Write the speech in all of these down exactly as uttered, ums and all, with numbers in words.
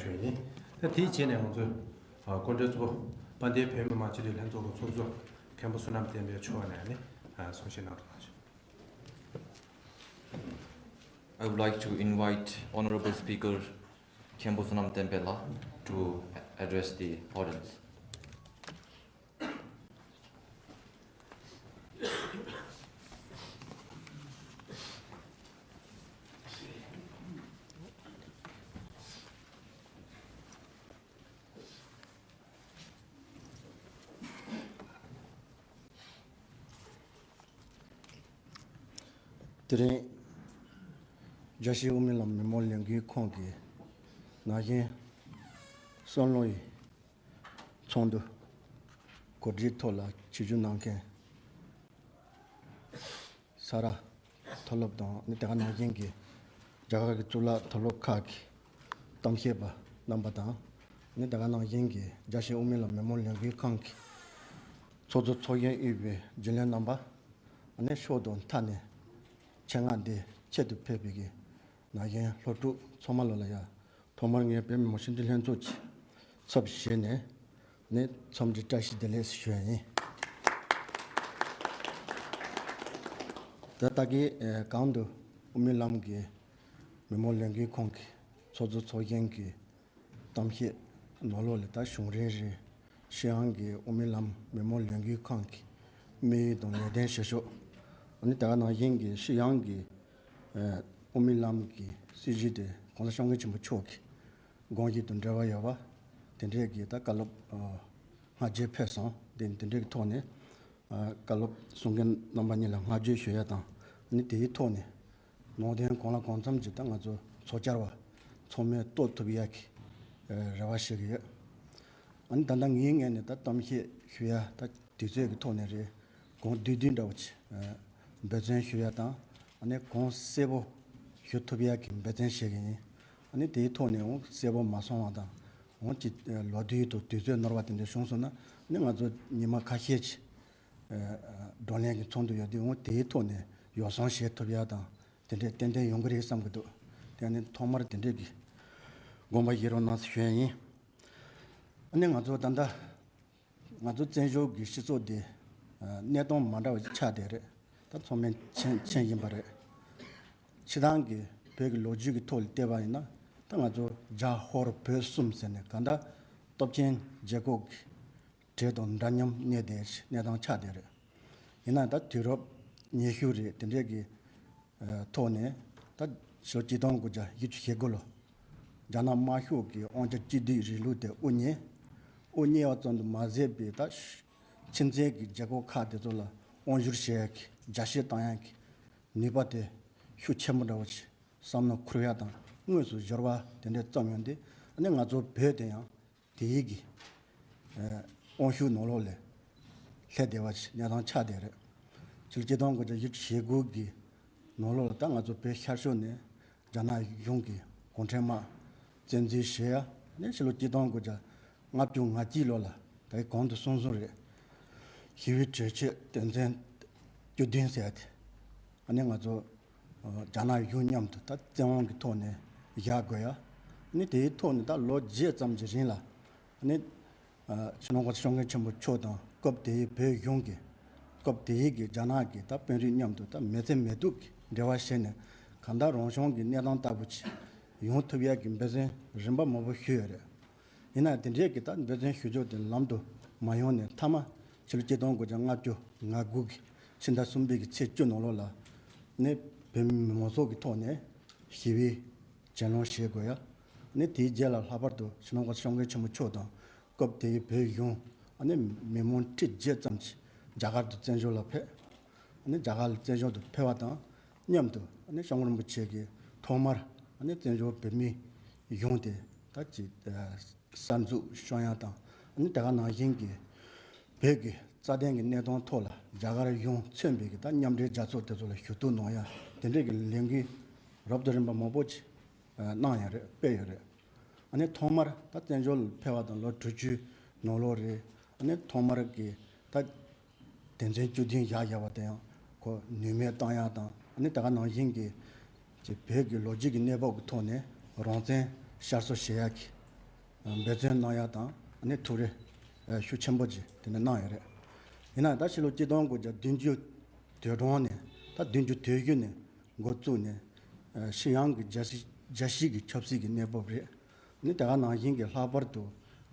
ཞུ་ཡིན། ད་དེའི་རྗེས་ནས་ང་ཚོས་ཨ་སྐུ་མགྲོན་གཙོ་བོ་དཔལ་ལྡན་བོད་མི་མང་སྤྱི་འཐུས་ལྷན་ཚོགས་ཀྱི་ཚོགས་གཙོ་མཁན་པོ་བསོད་ནམས་བསྟན་འཕེལ་མཆོག་ནས་ནི་ཨ་གསུང་བཤད་གནང་རོགས་གནང་ཞུ། I would like to invite Honorable Speaker Khenpo Sonam Tempela to address the audience. དེ་རིང་རྒྱལ་སྤྱིའི་དབུ་མའི་ལམ་མི་མང་ལས་འགུལ་ཁང་གི་ན་གཞོན་བསམ་བློ་ཡི་ཚོགས་འདུ་གོ་སྒྲིག་ཐོག་ལ་ཆིབས་བསྒྱུར་གནང་མཁན་ས་རཱ་མཐོ་སློབ་དང་ནི་དེ་ག་ནང་བཞིན་གྱི་རྒྱ་གར་གྱི་གཙུག་ལག་མཐོ་སློབ་ཁག་གི་གཏམ་བཤད་པ་རྣམ་པ་དང་ནི་དེ་ག་ནང་བཞིན་གྱི་རྒྱལ་སྤྱིའི་དབུ་མའི་ལམ་མི་མང་ལས་འགུལ་ཁང་གི་ཚོགས་གཙོ་ཚོགས་གཞོན་དབུས་པའི་རྒྱུན་ལས་རྣམ་པ། ཨ་ནི་ཕྱོགས་དང་མཐའ་ནས་ཆེད་མངགས་འདི་ཆེད་དུ་ཕེབས་པའི་གི་ན་གཞོན་སློབ་ཕྲུག་ཚང་མ་ལོ་ལ་ཡ་ཐོག་མར་ངས་བོད་མི་མང་སྤྱི་འཐུས་ལྷན་ཚོགས་ཀྱི་ཚབ་བྱས་ནས་ནི་འཚམས་འདྲི་བཀྲ་ཤིས་བདེ་ལེགས་ཞུ་ཡ་ཡིན། ད་ལྟ་གི་ཨེ་གོང་དུ་དབུ་མའི་ལམ་གྱི་མི་མང་ལས་འགུལ་ཁང་གི་ཚོགས་གཙོ་ཚོགས་གཞོན་གྱི་གཏམ་བཤད་ནང་ལོགས་ལ་ད་བྱུང་རིམ་རེད། ཤི་ཡང་གི་དབུ་མའི་ལམ་མི་མང་ལས་འགུལ་ཁང་གི་དམིགས་ཡུལ་དང་ལས་དོན་བྱེད་ཕྱོགས། ཨ་ནི་དེ་ག་ནང་བཞིན་གྱི་ཤི་ཡང་གི་ཨ་དབུ་མའི་ལམ་གྱི་སྲིད་བྱུས་དེ་གོང་ས་སྐྱབས་མགོན་ཆེན་པོ་མཆོག་གི་དགོངས་གཞི་དང་འབྲེལ་བ་ཡོད་པ་དེ་འདྲས་ཀྱི་ད་བཀའ་སློབ་ཨ་སྔ་རྗེས་ཕེབས་སོང་། དེ་དེ་འདྲས་ཀྱི་ཐོག་ནས་ཨ་བཀའ་སློབ་གསུང་མཁན་རྣམ་པ་གཉིས་ལ་བསྔགས་བརྗོད་ཞུ་ཡ་དང་ཨ་ནི་དེའི་ཐོག་ནས་ནང་དོན་གང་ལ་གང་འཚམ་ཅིག་ད་ང་ཚོ་ཚོགས་བཅར་བ་ཚང་མས་རྟོགས་ཐུབ་ཡ་གི་རེ་བ་ཞུ་གི་ཡོད། ཨ་ནི་ད་ལྟ་ངའི་ངོས་ནས་ད་གཏམ་བཤད་ཞུ་ཡ་ད་དུས་ཚོད་ཀྱི་ཐོག་ནས་རེད། གང་བསྡུས་བསྡུས་འདྲ་བོ་ཅིག་འབད་བརྩོན་ཞུ་ཡ་དང་ཨ་ནི་གང་གསལ་པོ་ཞུ་ཐུབ་ཡ་གི་འབད་བརྩོན་བྱེད་གི་ཡིན། ཨ་ནི་དེའི་ཐོག་ནས་འོང་གསལ་པོ་མ་སོང་བ་དང་འོང་ཅིག་ལོ་དུས་དང་དུས་ཚོད་ནོར་བ་དེ་འདྲ་བྱུང་སོང་ན་ཨ་ནི་ང་ཚོ་ཉི་མ་ཁ་ཤས་ཅིག་བགྲོ་གླེང་གི་ཚོགས་འདུ་ཡོད་དུས་འོང་དེའི་ཐོག་ནས་ཡོ་བསྲང་བྱེད་ཐུབ་ཡ་དང་དེ་འདྲས་ཏན་ཏན་ཡོང་གི་རེད་བསམ་གི་འདུག་དེ་ནི་ཐོག་མར་དེ་འདྲས་ཀྱི་དགོངས་པ་བཞེས་རོགས་གནང་ཞུ་ཡ་ཡིན། ཨ་ནི་ང་ཚོ་ད་ལྟ་ང་ཚོ་བཙན་བྱོལ་གྱི་སྤྱི་ཚོགས་འདི་གནས་སྟངས་མ་འདྲ་བ་ཅིག་ཆགས་བསྡད་རེད། ད་ཚང་མས་མཁྱེན་མཁྱེན་བཞིན་པ་རེད། སྤྱིར་བཏང་གི་བོད་ཀྱི་ལོ་རྒྱུས་ཀྱི་ཐོག་ལ་བལྟས་པ་ཡིན་ན་ད་ང་ཚོ་རྒྱ་ཧོར་བོད་གསུམ་ཟེར་ནས་གང་ལྟར་སྟོབས་ཆེན་རྒྱལ་ཁབ་ཀྱི་གྲས་དང་འདྲ་མཉམ་གནས་བསྡད་གནས་སྟངས་ཆགས་བསྡད་རེད། ཡིན་ན་ད་དུས་རབས་ཉི་ཤུ་རེད། དེ་འདྲས་ཀྱི་ཐོག་ནས་ད་ཕྱི་ལོ་ཆིག་སྟོང་དགུ་བརྒྱ་བཞི་བཅུ་ཞེ་དགུ་ལོ་རྒྱ་ནག་དམར་ཤོག་གི་དབང་ཆ་གཅིག་སྡུད་རིང་ལུགས་དེ་དབུ་བརྙེས། དབུ་བརྙེས་པ་ཙམ་དུ་མ་ཟད་པའི་ད་ཕྱི་འཛིན་གྱི་རྒྱལ་ཁབ་ཁག་དེ་ཚོ་ལ་དབང་བསྒྱུར་བྱེད་ཡག་གི་རྒྱ་སྐྱེད་བཏང་ཡག་གི་ནུས་པ་དེ་ཤུགས་ཆེན་པོ་འདྲ་བོ་ཞིག་བསམ་བློ་འཁོར་ཡག་དང་དངོས་སུ་འབྱོར་བ་དེ་འདྲས་བརྩམས་ཡོང་དུས་ཨ་ནི་ང་ཚོ་བོད་དེ་ཡང་དེའི་གི་དབང་ཤུགས་ནང་ལོགས་ལས་ལྷད་བསྡད་པ་ཞིག་གནས་སྟངས་ཆགས་བསྡད་རེད། ཕྱི་ལོ་ཆིག་སྟོང་དགུ་བརྒྱ་བཞི་བཅུ་ཞེ་དགུ་གི་ནང་ལོགས་ལ་ད་ང་ཚོ་བོད་ཤར་ཕྱོགས་ནས་རྒྱ་ནག་གཞུང་གིས་གུང་ཁྲན་དམག་བཙན་འཛུལ་བྱས་ཡ་ནས་ཕྱི་ལོ་ཆིག་སྟོང་དགུ་བརྒྱ་ལྔ་བཅུ་ང་གཅིག་ལོ་ལ་ད་གོང་དུ་གསུངས་གསུངས་རེད། ཞི་བའི་གྲོས་ཆོད་དོན་ཚན་བཅུ་བདུན་ཟེར་ཡ་དེ་ཨ་ནི་ང་ཚོ་རྒྱ་ནག་གཞུང་མཉམ་དུ་ད་བཙན་དབང་གི་ཐོག་ནས་བཞག་དགོས་ཡ། ཨ་ནི་དེའི་ཐོག་ནས་ད་ལོ་བརྒྱད་ཙམ་གྱི་རིང་ལ་ཨ་ནི་ཨ་སྤྱི་ནོར་༸གོང་ས་༸སྐྱབས་མགོན་ཆེན་པོ་མཆོག་དང་སྐབས་དེའི་བོད་གཞུང་གིས་སྐབས་དེའི་གི་རྒྱ་ནག་གི་ད་དཔོན་རིགས་མཉམ་དུ་ད་མི་ཚེ་མི་སྡུག་གི་འབྲེལ་བ་བྱས་ནས་གང་ལྟར་རང་བྱུང་གི་གནས་སྟངས་ལྟ་བུ་ཅིག་ཡོང་ཐུབ་ཡག་གི་འབད་བརྩོན་རིམ་པ་མང་པོ་ཞུས་ཡོད་རེད། ཡིན་ན་དེ་འདྲའི་གི་ད་འབད་བརྩོན་ཞུ་ཕྱོགས་དེ་ལམ་དུ་མ་ཡོང་ནས་མཐའ་མ་ཕྱི་ལོ་ཆིག་སྟོང་དགུ་བརྒྱ་ལྔ་བཅུ་ང་དགུ་གི་ཕྱི་ཟླ་གསུམ་པའི་གི་ཚེས་བཅུ་ནང་ལོགས་ལ་ནི་བོད་མི་མང་ཚོགས་ཀྱི་ཐོག་ནས་ཞི་བའི་གྱེན་ལངས་བྱེད་དགོས་ཡ། ནི་དེའི་རྗེས་ལ་ལྷག་པར་དུ་སྤྱི་ནོར་༸གོང་ས་༸སྐྱབས་མགོན་ཆེན་པོ་མཆོག་དང་སྐབས་དེའི་བོད་གཞུང་ཨ་ནི་མི་མང་ཁྲི་བརྒྱད་ཙམ་གྱིས་རྒྱ་གར་དུ་བཙན་བྱོལ་ལ་ཕེབས། ཨ་ནི་རྒྱ་གར་ལ་བཙན་བྱོལ་དུ་ཕེབས་པ་དང་མཉམ་དུ་ཨ་ནི་༸སྐྱབས་མགོན་རིན་པོ་ཆེ་གིས་ཐོག་མར་ཨ་ནི་བཙན་བྱོལ་བོད་མིའི་གཞུང་དེ་ད་ཅིག་གསར་འཛུགས་བྱུང་ཡ་དང་ཨ་ནི་དེ་ག་ནང་བཞིན་གྱི་བོད་ཀྱི་རྩ་དོན་གྱི་གནས་སྟངས་ཐོག་ལ་རྒྱ་གར་གཞུང་མཚོན་པའི་གི་ད་མཉམ་འབྲེལ་རྒྱལ་ཚོགས་དེ་ཚོ་ལ་ཞུ་གཏུག་གནང་ཡ་དེ་འདྲའི་གི་ལས་འགུལ་རབ་དང་རིམ་པ་མང་པོ་ཅིག་གནང་ཡ་རེད། སྤེལ་ཡོད་རེད། ཨ་ནི་ཐོག་མར་ད་བཙན་བྱོལ་ཕེབས་པ་དང་ལོ་དྲུག་ཅུའི་ནང་ལོགས་རེད། ཨ་ནི་ཐོག་མར་གི་ད་དོན་ཚན་བཅུ་བདུན་བཞག་བཞག་པ་དེ་ཡང་ཁོ་ནུས་མེད་བཏང་ཡག་དང་ཨ་ནི་ད་ག་ནང་བཞིན་གྱི་ཅིག་བོད་ཀྱི་ལོ་རྒྱུས་ཀྱི་གནས་བབ་ཀྱི་ཐོག་ནས་རང་བཙན་བསྐྱར་གསོ་བྱེད་ཡག་གི་ འབད་བརྩོན་གནང་ཡག་དང་ཨ་ནི་ཐུགས་རེ་ཤུགས་ཆེན་པོ་ཅིག་དེ་ནས་གནང་ཡོད་རེད། ཡིན་ན་ད་ཕྱི་ལོ་གཅིག་སྟོང་དགུ་བརྒྱ་བདུན་ཅུ་དོན་གྲངས་ནས་ད་བདུན་ཅུ་དོན་དགུ་ནས་འགོ་བཙུགས་ནས་ཨ་ཕྱི་ཡོང་གི་རྒྱལ་སྤྱི་རྒྱལ་སྤྱི་གི་ཆབ་སྲིད་ཀྱི་གནས་བབ་རེད། ཨ་ནི་དེ་ག་ནང་བཞིན་གྱི་ལྷག་པར་དུ་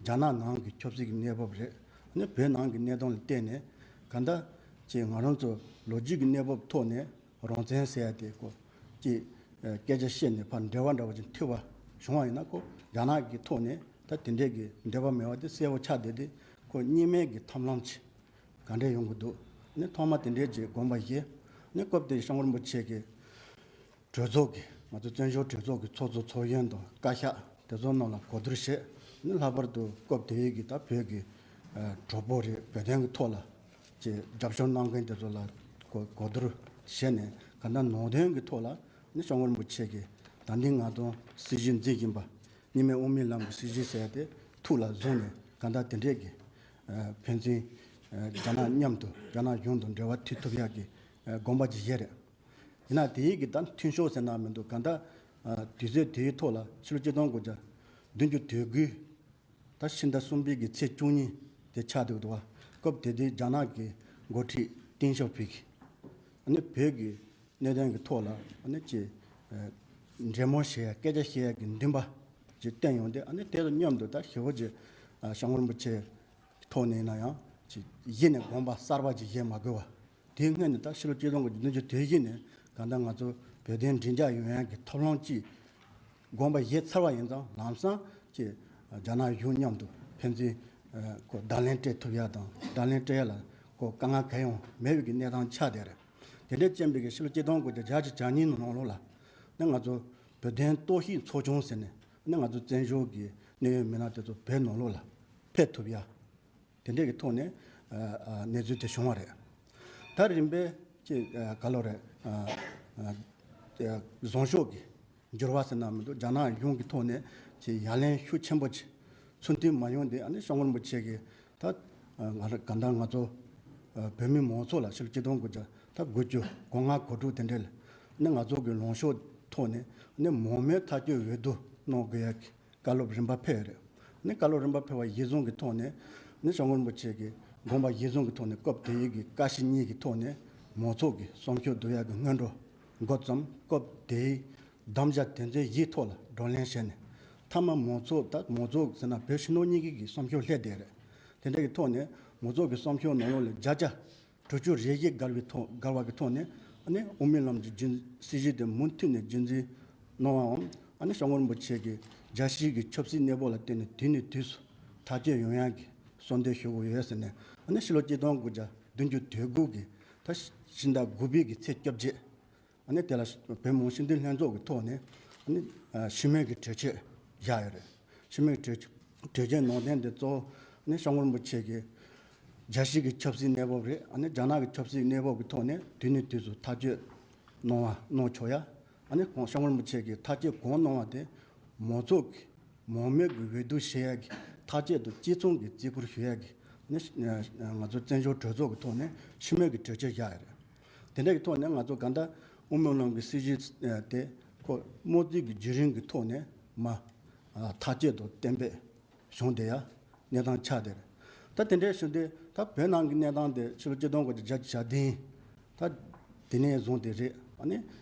རྒྱ་ནག་ནང་གི་ཆབ་སྲིད་ཀྱི་གནས་བབ་རེད། ཨ་ནི་བོད་ནང་གི་གནས་སྟངས་ལ་བལྟས་ནས་གང་ལྟར་ཅིག་ང་རང་ཚོ་ལོ་རྒྱུས་ཀྱི་གནས་བབ་ཐོག་ནས་རང་བཙན་ཟེར་ཡ་དེ་ཁོ་ཅིག་སྐད་ཆ་བཤད་ནས་ཕར་འབྲེལ་བ་འདྲ་བོ་ཅིག་མཐུད་པ་བྱུང་བ་ཡིན་ན་ཁོ་རྒྱ་ནག་གི་ཐོག་ནས་ད་དེ་འདྲས་ཀྱི་འབྲེལ་བ་མེད་པ་དེ་གསལ་པོ་ཆགས་བསྡད་དེ་ཁོ་གཉིས་སྨན་གྱི་ཐབས་ལམ་ཅིག་ག་འདྲས་ཡོང་གི་འདུག་ནི་ཐོག་མ་དེ་འདྲས་ཀྱི་དགོངས་པ་བཞེས་ནི་སྐབས་དེ་སྐྱབས་མགོན་རིན་པོ་ཆེ་གི་གྲོས་ཚོགས་ཀྱི་ང་ཚོ་བཙན་བྱོལ་གྲོས་ཚོགས་ཀྱི་ཚོགས་གཙོ་ཚོགས་གཞོན་དང་བཀའ་ཤག་དེ་ཚོ་རྣམས་ལ་གོ་བསྡུར་བྱས་ནི་ལྷག་པར་དུ་སྐབས་དེའི་གི་ད་བོད་ཀྱི་གྲོགས་པོ་རེད་བོད་དོན་གྱི་ཐོག་ལ་ཅིག་རྒྱབ་སྐྱོར་གནང་མཁན་དེ་ཚོ་ལ་གོ་གོ་བསྡུར་བྱས་ནས་གང་ལྟར་ནང་དོན་གྱི་ཐོག་ལ་ནི་སྐྱབས་མགོན་རིན་པོ་ཆེ་གིས་ད་ལྟའི་ང་ཚོ་སྲིད་བྱུས་འཛིན་བཞིན་པ་གཉིས་སྨན་དབུ་མའི་ལམ་གྱི་སྲིད་བྱུས་ཟེར་ཏེ་ཐུགས་ལ་བཟུང་ནས་གང་ལྟར་དེ་འདྲས་ཀྱི་ཕན་ཚུན་རྒྱ་ནག་མཉམ་དུ་རྒྱ་ནག་གཞུང་དང་འབྲེལ་བ་མཐུད་ཐུབ་ཡག་གི་དགོངས་པ་ཅིག་བཞེས་རེད། ཡིན་ན་དེའི་གི་ད་མཐུན་ཕྱོགས་ཟེར་ན་མི་འདུག་གང་ལྟར་དུས་ཚོད་དེའི་ཐོག་ལ་ཕྱི་ལོ་གཅིག་སྟོང་དགུ་བརྒྱ་བདུན་ཅུ་དོན་དགུའི་ད་ཕྱི་ཟླ་གསུམ་པའི་གི་ཚེས་བཅུ་གཉིས་དེ་ཆགས་འདུག་འདུག་བ། སྐབས་དེ་དུས་རྒྱ་ནག་གི་འགོ་ཁྲིད་ཏེང་ཞའོ་ཕིང་གིས་ཨ་ནི་བོད་ཀྱི་གནད་དོན་གྱི་ཐོག་ལ་ཨ་ནི་ཅིག་འབྲེལ་མོལ་བྱེད་ཡ་སྐད་ཆ་བཤད་ཡ་གི་འདུན་པ་ཅིག་བསྟན་ཡོང་སྟེ་ཨ་ནི་དེ་དང་མཉམ་དུ་ད་ཞེ་པོ་ཅིག་སྐྱབས་མགོན་རིན་པོ་ཆེ་ཐོག་ནས་ཡིན་ན་ཡང་ཅིག་གཞི་ནས་དགོངས་པ་གསར་པ་ཅིག་བཞེས་མ་དགོས་པ། དེའི་སྔོན་ནས་ད་ཕྱི་ལོ་གཅིག་སྟོང་དགུ་བརྒྱ་བདུན་ཅུ་དོན་བཞི་ནས་གང་ལྟར་ང་ཚོ་བོད་དོན་མགྲིན་ཚབ་ཡོང་ཡག་གི་ཐབས་ལམ་ཅིག་དགོངས་པ་བཞེས་ཚར་བ་ཡིན་ཙང་ལམ་སང་ཅིག་རྒྱ་ནག་གཞུང་མཉམ་དུ་ཕན་ཚུན་ཁོ་བརྡ་ལན་སྤྲད་ཐུབ་ཡག་དང་བརྡ་ལན་སྤྲད་ཡག་ལ་ཁོ་དཀའ་ངལ་གང་ཡང་མེད་པའི་གི་གནས་སྟངས་ཆགས་བསྡད་རེད། དེ་འདྲའི་རྐྱེན་པས་གི་ཕྱི་ལོ་གཅིག་སྟོང་དགུ་བརྒྱ་བརྒྱད་ཅུ་གྱ་གཉིས་ནང་ལོགས་ལ་ནི་ང་ཚོ་བོད་དོན་རྟོག་ཞིབ་ཚོགས་ཆུང་ཟེར་ནས་ནི་ང་ཚོ་བཙན་བྱོལ་གི་གནད་ཡོད་མི་སྣ་དེ་ཚོ་བོད་ནང་ལོགས་ལ་ཕེབས་ཐུབ་ཡག་དེ་འདྲས་ཀྱི་ཐོག་ནས་ཨ་ཨ་གནས་ཚུལ་དེ་བྱུང་བ་རེད། ད་རིམ་པས་ཅིག་ཨ་ག་ལོ་རེད་ཨ་ཨ་བཟང་ཕྱོགས་ཀྱི་འགྱུར་བ་ཟེར་ན་མི་འདུག་རྒྱ་ནག་གཞུང་གི་ཐོག་ནས་ཅིག་ཡ་ལན་ཤུགས་ཆེན་པོ་ཅིག་ཚུར་མཐུད་མ་ཡོང་དུས་ཨ་ནི་སྐྱབས་མགོན་རིན་པོ་ཆེ་གིས་ད་ཨ་ང་རང་ག་འདྲ་ང་ཚོ་ཨ་བོད་མི་མང་ཚོགས་ལ་ཕྱི་ལོ་གཅིག་སྟོང་དགུ་བརྒྱ་ད་དགུ་བཅུ་གོ་ལྔ་གོ་དྲུག་དེ་འདྲས་ལ་ནི་ང་ཚོ་གི་ལངས་ཕྱོགས་ཐོག་ནས་ནི་མང་མོས་ཐག་གཅོད་འོས་བསྡུ་གནང་དགོས་ཡ་གི་བཀའ་སློབ་རིམ་པ་ཕེབས་ཡོད་རེད། ནི་བཀའ་སློབ་རིམ་པ་ཕེབས་པ་གཞིར་བཟུང་གི་ཐོག་ནས་ནི་སྐྱབས་མགོན་རིན་པོ་ཆེ་གི་དགོངས་པ་གཞིར་བཟུང་གི་ཐོག་ནས་སྐབས་དེའི་གི་བཀའ་ཤག་གཉིས་ཀྱི་ཐོག་ནས་མང་ཚོགས་ཀྱི་བསམ་ཤོག་བསྡུ་ཡག་གི་སྔོན་འགྲོ་འགོ་བརྩམས། སྐབས་དེའི་གདམ་བྱ་དོན་ཚན་བཞིའི་ཐོག་ལ་བགྲོ་གླེང་བྱས་ནས་མཐའ་མ་མང་ཚོགས་ད་མང་ཚོགས་ཟེར་ན་བོད་ཕྱི་ནང་གཉིས་ཀྱི་གི་བསམ་ཤོག་སླེབས་བསྡད་རེད། དེ་འདྲ་གི་ཐོག་ནས་མང་ཚོགས་ཀྱི་བསམ་ཤོག་ནང་ལོགས་ལ་བརྒྱ་ཆ་དྲུག་ཅུ་རེ་བཞི་བརྒལ་བའི་ཐོག་བརྒལ་བ་གི་ཐོག་ནས་ཨ་ནི་དབུ་མའི་ལམ་གྱི་རྒྱུན་སྲིད་བྱུས་དེ་མུ་མཐུད་ནས་རྒྱུན་འཛིན་གནང་བའམ་ཨ་ནི་སྐྱབས་མགོན་རིན་པོ་ཆེ་གི་རྒྱལ་སྤྱིའི་གི་ཆབ་སྲིད་གནས་བབ་ལ་བརྟེན་ནས་དུས་ནས་དུས་སུ་ཐག་གཅོད་ཡོང་ཡག་གི་གསོལ་འདེབས་ཞུ་དགོས་ཡོད་ཟེར་ནས་ཨ་ནི་ཕྱི་ལོ་གཅིག་སྟོང་དགུ་བརྒྱ་བདུན་ཅུ་དོན་དགུ་གི་ད་ཕྱི་ཟླ་དགུ་པའི་གི་ཚེས་བཅོ་བརྒྱད་ཨ་ནི་དེ་ལ་བོད་མི་མང་སྤྱི་འཐུས་ལྷན་ཚོགས་ཀྱི་ཐོག་ནས་ཨ་ནི་ཨ་ཕྱི་མོལ་གྱི་གྲོས་ཆོད་བཞག་ཡོད་རེད། ཕྱི་མོལ་གྲོས་གྲོས་ཆོད་ནང་དོན་དེ་གཙོ་བོ་ནི་སྐྱབས་མགོན་རིན་པོ་ཆེ་གི་རྒྱལ་སྤྱིའི་གི་ཆབ་སྲིད་གནས་བབ་རེད། ཨ་ནི་རྒྱ་ནག་གི་ཆབ་སྲིད་གནས་བབ་ཀྱི་ཐོག་ནས་དུས་ནས་དུས་སུ་ཐག་གཅོད་གནང་བ་གནང་ཆོག་ཡ། ཨ་ནི་ཁོང་སྐྱབས་མགོན་རིན་པོ་ཆེ་གིས་ཐག་གཅོད་གང་གནང་བ་དེ་མང་ཚོགས་ཀྱི་མང་མོས་ཀྱི་འོས་བསྡུ་བྱེད་ཡ་གི་ཐག་གཅོད་དང་གཅིག་མཚུངས་ཀྱི་བརྩི་བཀུར་ཞུ་ཡ་གི་ཨ་ནི་ང་ཚོ་བཙན་བྱོལ་གྲོས་ཚོགས་ཀྱི་ཐོག་ནས་ཕྱི་མོལ་གྱི་གྲོས་ཆོད་བཞག་ཡ་རེད། དེ་འདྲ་གི་ཐོག་ནས་ང་ཚོ་ག་འདྲ་དབུ་མའི་ལམ་གྱི་སྲིད་བྱུས་དེ་ཁོ་དམངས་གཙོའི་གི་བརྒྱུད་རིམ་གྱི་ཐོག་ནས་མ་ཐག་གཅོད་དང་གཏན་འབེབས་བྱུང་བསྡད་ཡ་གནས་སྟངས་ཆགས་བསྡད་རེད། ད་དེ་འདྲའི་ཞུ་འདི་ད་བོད་ནང་གི་གནས་སྟངས་དེ་ཕྱི་ལོ་གཅིག་སྟོང་དགུ་བརྒྱ་བརྒྱད་ཅུ་གྱ་བདུན་ད་དེ་ནས་བཟུང་དེ་རེད། ཨ་ནི་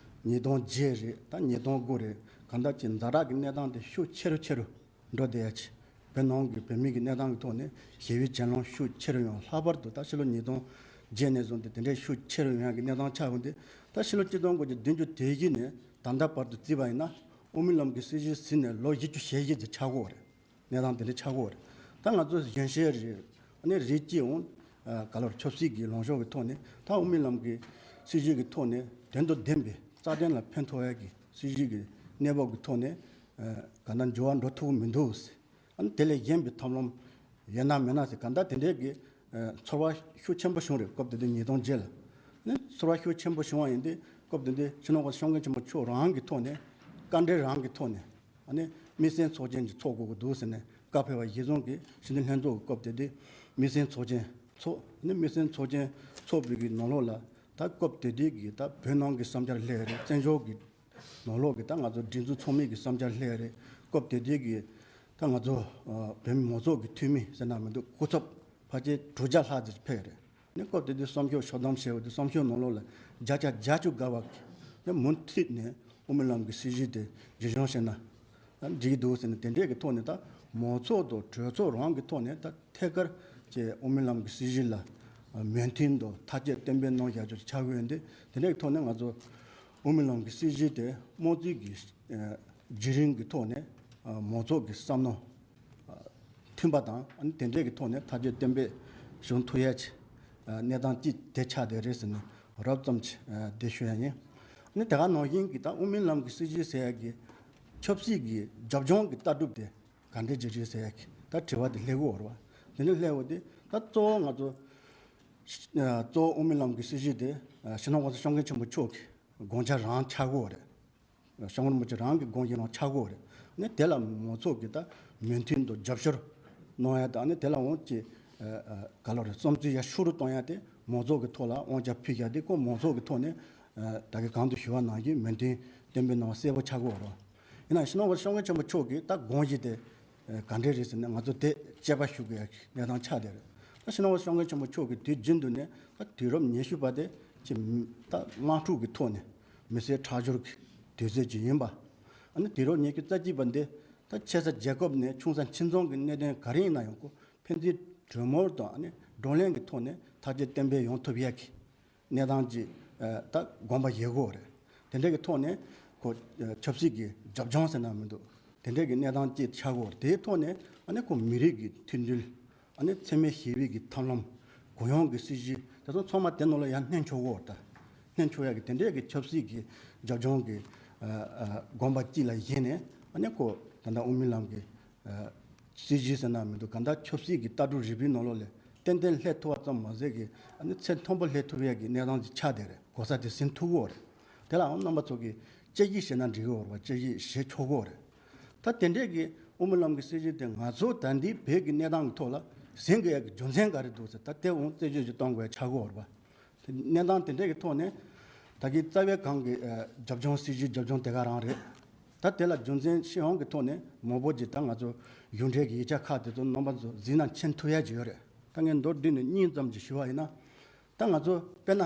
ཉིས་སྟོང་བརྒྱད་རེད། ད་ཉིས་སྟོང་དགུ་རེད། གང་ལྟར་ཅིག་ཛ་དྲག་གི་གནས་སྟངས་དེ་ཤུགས་ཆེ་རུ་ཆེ་རུ་འགྲོ་བསྡད་ཡ་ཅིག་བོད་ནང་གི་བོད་མི་གི་གནས་སྟངས་ཀྱི་ཐོག་ནས་ཞི་བའི་གྱེན་ལངས་ཤུགས་ཆེ་རུ་ཡོང་། ལྷག་པར་དུ་ད་ཕྱི་ལོ་ཉིས་སྟོང་བརྒྱད་ནས་བཟུང་སྟེ་དེ་འདྲའི་ཤུགས་ཆེ་རུ་ཡོང་ཡ་གི་གནས་སྟངས་ཆགས་ཡོང་དུས་ད་ཕྱི་ལོ་གཅིག་སྟོང་དགུ་བརྒྱ་བདུན་ཅུ་དོན་བཞི་ནས་ད་ལྟ་བར་དུ་བརྩིས་པ་ཡིན་ན་དབུ་མའི་ལམ་གྱི་སྲིད་བྱུས་ཟིན་ནས་ལོ་བཞི་བཅུ་ཞེ་བཞི་ཙམ་ཆགས་ཀྱི་ཡོད་རེད། གནས་སྟངས་དེ་འདྲ་ཆགས་ཀྱི་ཡོད་རེད། ད་ང་ཚོ་གཞོན་གཞོན་རེད། ཨ་ནི་རིགས་གཅིག་འོང་ག་ལོར་ཆབ་སྲིད་ཀྱི་ལངས་ཕྱོགས་ཀྱི་ཐོག་ནས་ད་དབུ་མའི་ལམ་གྱི་སྲིད་བྱུས་ཀྱི་ཐོག་ནས་དོན་དང་ལྡན་པའི་རྩ་དོན་ལ་ཕན་ཐོགས་ཡ་གི་སྲིད་བྱུས་ཀྱི་གནས་བབ་ཀྱི་ཐོག་ནས་ག་ན་འགྱུར་བ་འགྲོ་ཐུབ་ཀྱི་མི་འདུག་ཨ་ནི་དེ་ལས་གཞན་པའི་ཐབས་ལམ་ཡོད་ན་མེད་ན་ཟེར་གང་ལྟར་དེ་འདྲའི་གི་ཚོར་བ་ཤུགས་ཆེན་པོ་བྱུང་རེད། སྐབས་དེ་དུས་ཉིས་སྟོང་བརྒྱད་ལ་ནི་ཚོར་བ་ཤུགས་ཆེན་པོ་བྱུང་བ་ཡིན་དུས་སྐབས་དེ་དུས་སྤྱི་ནོར་གོང་ས་སྐྱབས་མགོན་ཆེན་པོ་མཆོག་རང་གི་ཐོག་ནས་བཀའ་འབྲེལ་རང་གི་ཐོག་ནས་ཨ་ནི་དམིགས་བསལ་ཚོགས་ཆེན་ཅིག་ཚོགས་དགོས་ཀྱི་འདུག་ཟེར་ནས་བཀའ་ཕེབས་པ་གཞིར་བཟུང་གིས་སྤྱི་འཐུས་ལྷན་ཚོགས་ཀྱི་སྐབས་དེ་དུས་དམིགས་བསལ་ཚོགས་ཆེན་ཚོགས། ཨ་ནི་དམིགས་བསལ་ཚོགས་ཆེན་ཚོགས་པའི་གི་ནང་ལོགས་ལ་ད་སྐབས་དེ་དུས་ཀྱི་ད་བོད་ནང་གི་བསམ་འཆར་སླེབས་རེད། བཙན་བྱོལ་གྱི་ནང་ལོགས་ཀྱི་ད་ང་ཚོ་སྒྲིག་འཛུགས་ཚང་མའི་གི་བསམ་འཆར་སླེབས་རེད། སྐབས་དེ་དུས་ཀྱི་ ད་ང་ཚོ་ཨ་བོད་མི་མང་ཚོགས་ཀྱི་འཐུས་མི་ཟེར་ན་མི་འདུག་སྐུ་ཚབ་ཕལ་ཆེར་དྲུག་བརྒྱ་ལྷག་ཙམ་ཕེབས་རེད། ནི་སྐབས་དེ་དུས་བསམ་ཤོག་ཤོག་བསྡོམས་བྱས་པ་དུས་བསམ་ཤོག་ནང་ལོགས་ལ་བརྒྱ་ཆ་བརྒྱད་ཅུ་ག་བ་ནི་མུ་མཐུད་ནས་དབུ་མའི་ལམ་གྱི་སྲིད་བྱུས་དེ་རྒྱུན་སྐྱོང་བྱས་ན་འགྲིག་གི་འདུག་ཟེར་ནས། དེ་འདྲས་ཀྱི་ཐོག་ནས་ད་མང་ཚོགས་དང་གྲོས་ཚོགས་རང་གི་ཐོག་ནས་ད་ཐད་ཀར་གྱི་དབུ་མའི་ལམ་གྱི་སྲིད་བྱུས་ལ་མོས་མཐུན་དང་ཐག་གཅོད་གཏན་འབེབས་གནང་བཞག་རྒྱུ་ཆགས་ཀྱི་ཡོད་འདུག་དེ་འདྲས་ཀྱི་ཐོག་ནས་ང་ཚོ་དབུ་མའི་ལམ་གྱི་སྲིད་བྱུས་དེ་དམངས་གཙོའི་གི་བརྒྱུད་རིམ་གྱི་ཐོག་ནས་མང་ཚོགས་ཀྱི་བསམ་མནོ་མཐུན་པ་དང་། ཨ་ནི་དེ་འདྲས་ཀྱི་ཐོག་ནས་ཐག་གཅོད་གཏན་འབེབས་བྱུང་ཐུབ་ཡ་ཆེ་གནས་སྟངས་ཅིག་དེ་ཆགས་བསྡད་རེད་ཟེར་ནས་རོབ་ཙམ་ཅིག་འདི་ཞུ་ཡ་ཡིན། ཨ་ནི་དེ་ག་ནང་བཞིན་གྱི་ད་དབུ་མའི་ལམ་གྱི་སྲིད་བྱུས་ཟེར་ཡ་གི་ཆབ་སྲིད་ཀྱི་རྒྱབ་ལྗོངས་ཀྱི་ལྟ་གྲུབ་དེ་ག་འདྲས་ཅིག་རེད་ཟེར་ཡ་གི་ད་དྲི་བ་དེ་སླེབས་ཀྱི་ཡོད་རེད་བ། དེ་འདྲ་སླེབས་པ་དེ་ད་གཙོ་བོ་ང་ཚོ་གཙོ་བོ་དབུ་མའི་ལམ་གྱི་སྲིད་བྱུས་དེ་སྤྱི་ནོར་༸གོང་ས་༸སྐྱབས་མགོན་ཆེན་པོ་མཆོག་གི་དགོངས་འཆར་རང་ཆགས་ཀྱི་ཡོད་རེད། སྐྱབས་མགོན་རིན་པོ་ཆེ་རང་གི་དགོངས་གཞི་རང་ཆགས་ཀྱི་ཡོད་རེད། ནི་དེ་ལ་མང་ཚོགས་ཀྱིས་ད་མོས་མཐུན་དང་རྒྱབ་སྐྱོར་གནང་ཡ་དང་། ནི་དེ་ལ་འོང་ཅིག་ག་ལ་རེད། བསམ་ཚུལ་ཡར་ཤུགས་རུ་གཏོང་ཡ་དེ་མང་ཚོགས་ཀྱི་ཐོག་ལ་དབང་ཆ་ཕུལ་ཡ་དེ་ཁོ་མང་ཚོགས་ཀྱི་ཐོག་ནས་ད་གིན་གོང་དུ་ཞུས་པ་ནང་བཞིན་མོས་མཐུན་གཏན་འབེབས་གནང་བ་གསལ་པོ་ཆགས་ཀྱི་ཡོད་རེད། ཡིན་ན་སྤྱི་ནོར་༸གོང་ས་༸སྐྱབས་མགོན་ཆེན་པོ་མཆོག་གི་ད་དགོངས་གཞི་དེ་ག་འདྲས་རེད་ཟེར་ན་ང་ཚོ་དེ་དཔྱད་པ་ཞུ་དགོས་ཡ་གི་གནས་སྟངས་ཆགས་བསྡད་རེད། ད་སྤྱི་ནོར་༸གོང་ས་༸སྐྱབས་མགོན་ཆེན་པོ་མཆོག་གིས་དུས་རྒྱུན་དུ་ནས་ད་དུས་རབས་ཉི་ཤུ་པ་དེ་ཅིག་ད་དམག་འཁྲུག་གི་ཐོག་ནས་མི་སེར་ཁྲག་སྦྱོར་གྱི་དུས་ཚོད་ཅིག་ཡིན་པ། ཨ་ནི་དུས་རབས་ཉི་ཤུ་རྩ་གཅིག་པ་འདི་ད་ཆེ་ས་རྒྱལ་ཁབ་ནས་ཆུང་ས་ཁྱིམ་ཚང་གི་གནད་དོན་ག་རེ་ཡིན་ན་ཡང་ཁོ་ཕན་ཚུན་གྲོས་མོལ་དང་ཨ་ནི་བགྲོ་གླེང་གི་ཐོག་ནས་ཐག་གཅོད་གཏན་འབེབས་ཡོང་ཐུབ་ཡ་གི་གནས་སྟངས་ཅིག་ད་དགོངས་པ་བཞེས་ཀྱི་ཡོད་རེད། དེ་འདྲས་ཀྱི་ཐོག་ནས་ཁོ་ཆབ་སྲིད་ཀྱི་རྒྱབ་ལྗོངས་ཟེར་ན་མི་འདུག་དེ་འདྲས་ཀྱི་གནས་སྟངས་ཅིག་ཆགས་ཀྱི་ཡོད་རེད། དེའི་ཐོག་ནས་ཨ་ནི་ཁོ་མི་རིགས་ཀྱི་མཐུན་སྒྲིལ། ཨ་ནི་འཚེ་མེད་ཞི་བའི་གི་ཐབས་ལམ། གུ་ཡངས་ཀྱི་སྲིད་བྱུས་དེ་ཚོ་ཚང་མ་དེ་ནང་ལ་ཡར་སྣོན་ཆོག་གི་ཡོད་རེད། ད་སྣོན་ཆོག་ཡ་གི་དེ་འདྲས་ཀྱི་ཆབ་སྲིད་ཀྱི་རྒྱབ་ལྗོངས་ཀྱི་དགོངས་པ་ཅིག་ལ་བཞེས་ནས་ཨ་ནི་ཁོ་ད་ལྟ་དབུ་མའི་ལམ་གྱི་སྲིད་བྱུས་ཟེར་ན་མི་འདུག་གང་ལྟར་ཆབ་སྲིད་ཀྱི་ལྟ་གྲུབ་རིམ་པའི་ནང་ལོགས་ལ་ཏན་ཏན་སླེབས་ཐུབ་པ་ཙམ་མ་ཟད་ཀྱི་ཨ་ནི་ཚད་མཐོན་པོ་སླེབས་ཐུབ་ཡ་གི་གནས་སྟངས་ཅིག་ཆགས་བསྡད་རེད། གོ་ས་དེ་ཟིན་ཐུབ་ཀྱི་ཡོད་རེད། དེ་ལའང་རྣམ་པ་ཚོ་གིས་དཔྱད་ཞིབ་བྱས་ན་འགྲིག་གི་ཡོད་རེད་བ། དཔྱད་ཞིབ་བྱེད་ཆོག་གི་ཡོད་རེད། ད་དེ་འདྲས་ཀྱི་དབུ་མའི་ལམ་གྱི་སྲིད་བྱུས་དེ་ང་ཚོ་ད་ལྟའི་བོད་ཀྱི་གནས་སྟངས་ཀྱི་ཐོག་ལ་ཟིན་དགོས་ཡ་གི་རྒྱུ་མཚན་ག་རེ་འདུག་ཟེར། ད་དེ་འོང་རྩད་གཅོད་ཅིག་གཏོང་དགོས་ཡ་ཆགས་ཀྱི་ཡོད་རེད་བ། དེ་གནས་སྟངས་དེ་འདྲས་ཀྱི་ཐོག་ནས་ད་གིན་རྩ་བའི་སྒང་གི་ཨ་རྒྱབ་ལྗོངས་སྲིད་བྱུས་རྒྱབ་ལྗོངས་དེ་ག་རང་རེད། ད་དེ་ལ་རྒྱུ་མཚན་སྤྱི་ཡོངས་ཀྱི་ཐོག་ནས་མང་པོ་ཅིག་ད་ང་ཚོ་གཞུང་འབྲེལ་གྱི་ཡིག་ཆ་ཁག་དེ་ཚོ་རྣམ་པ་ཚོ་གཟིགས་ན་མཁྱེན་ཐུབ་ཡ་ཅིག་ཡོད་རེད། ད་ངས་མདོར་བསྡུས་ནས་གཉིས་ཙམ་ཅིག་ཞུ་བ་ཡིན་ན། ད་ང་ཚོ་དཔེར་ན།